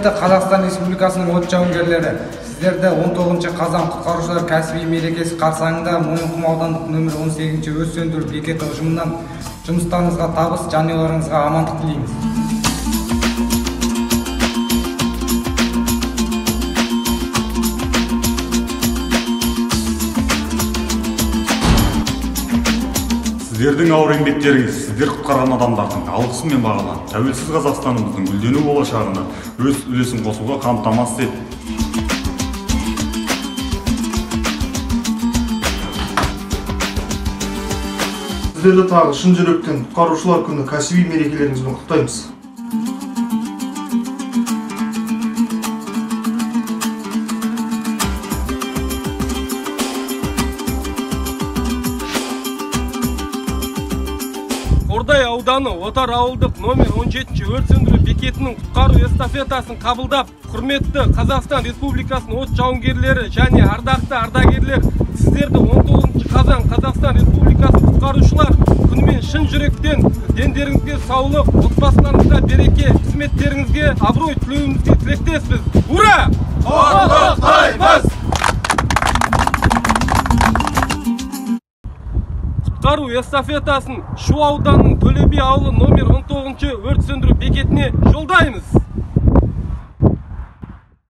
Құрметті Қазақстан Республикасының от жауынгерлері, сіздерді 19 қазан құтқарушылар кәсіби мерекесі қарсаңында Мойынқұм аудандық нөмір 18 өрт сөндіру бекеті ұжымынан жұмыстарыңызға табыс, жанұяларыңызға амандық тілейміз. Сіздердің ауыр еңбектеріңіз, сіздер құтқарған адамдардың алғысымен бағаланып, тәуелсіз Қазақстанымыздың гүлдену болашағына өз үлесін қосуға қамтамасыз етті. Сіздерді тағы шын жүректен Құтқарушылар күні кәсіби мерекелеріңізбен құттықтаймыз. Қордай ауданы Отар ауылдық номер 17 өрт сөндіру бекетінің құтқару эстафетасын қабылдап, құрметті Қазақстан Республикасының от жауынгерлері және ардақты ардагерлер, сіздерді 19 қазан Қазақстан Республикасы құтқарушылар күнімен шын жүректен дендеріңізге саулық, отбасыларыңызға береке, қызметтеріңізге абырой тілеуімізге тілектеспіз. Ура! Құттықтаймыз! Құтқару эстафетасын Шу ауданының Төле би ауылы номер 19 өрт сөндіру бекетіне жолдаймыз.